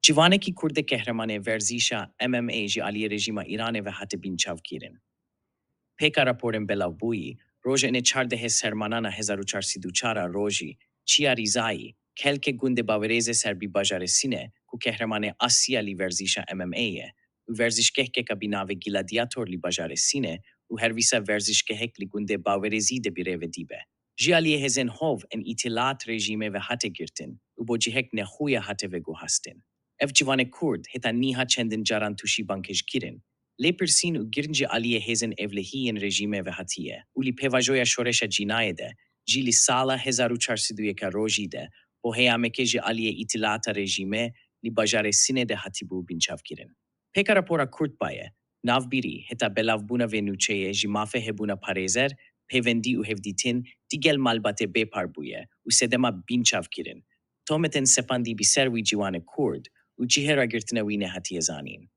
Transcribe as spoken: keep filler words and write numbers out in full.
Ciwanekî Kurd e Qehremanê Verzîşa M M A ji aliyê rejîma Îranê ve hate bînçavkirin. Pêka raporên belavbûyî, roja înê çardehê Sermanana hezar û çar sed û çar a rojî, Çiya Rîzayî, kelkê gundê Bawerêzê ser bî bajarê Sîne ku Qehremanê Asya lî verzîşa M M A ye û verzişgehkeka bi navê Gladiator lî bajarê Sîne û herwisa verzişgehek lî gundê Bawerêzî de bi rê ve dîbe. Ji aliyê hêzên hov ên îtîlaat rejîmê ve hate girtin û bo cihek nexuya hate veguhastin. Ev ciwanê Kurd heta nîha çendin caran tûşî bangkêşkirin, lêpirsîn û girin ji aliyê hêzên ewlehî yên rejîmê ve hatiye û li pêvajoya şoreşa Cînayê de jî li sala hezar û çar sed û yek a rojî de bo heyamekê ji aliyê îtîlaata rejîmê li bajarê Sîne de hatibû bînçavkirin. Pêka rapora Kurd baye navbîrî heta belavbûna vê nûçeyê ji mafê hebûna parêzer, pêvendî û hevdîtin digel malbatê bê par bûye û sedema bînçavkirin, tometên sepandî bi ser wî ciwanê Kurd û cihê ragirtina wî nehatiye zanîn.